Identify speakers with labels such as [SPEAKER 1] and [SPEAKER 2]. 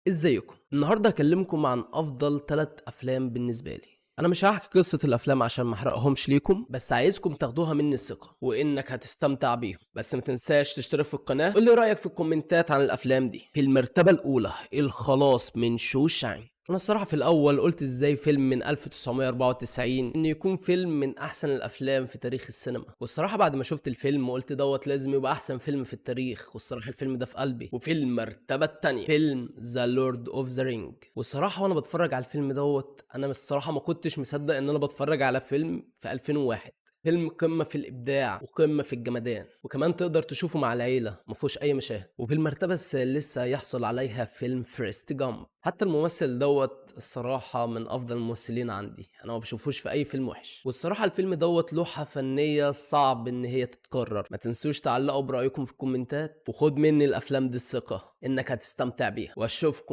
[SPEAKER 1] ازيكم؟ النهارده هكلمكم عن افضل 3 افلام بالنسبة لي. انا مش هحكي قصة الافلام عشان ما احرقهمش ليكم، بس عايزكم تاخدوها مني الثقة وانك هتستمتع بيهم. بس ما تنساش تشترك في القناة، قول لي رايك في الكومنتات عن الافلام دي. في المرتبة الاولى الخلاص من شوشانك. انا الصراحة في الاول قلت ازاي فيلم من 1994 انه يكون فيلم من احسن الافلام في تاريخ السينما، والصراحة بعد ما شفت الفيلم قلت دوت لازم يبقى احسن فيلم في التاريخ، والصراحة الفيلم ده في قلبي. وفي المرتبة الثانية فيلم The Lord of the Ring. والصراحة وانا بتفرج على الفيلم دوت انا الصراحة ما كنتش مصدق ان انا بتفرج على فيلم في 2001. فيلم قمة في الإبداع وقمة في الجمدان، وكمان تقدر تشوفه مع العيلة مفهوش أي مشاهد. وفي المرتبة الثالثة يحصل عليها فيلم Forrest Gump. حتى الممثل دوت الصراحة من أفضل الممثلين عندي، أنا ما بشوفوش في أي فيلم وحش. والصراحة الفيلم دوت لوحة فنية صعب إن هي تتكرر. ما تنسوش تعلقوا برأيكم في الكومنتات، وخد مني الأفلام دي الثقة إنك هتستمتع بيها، وأشوفكم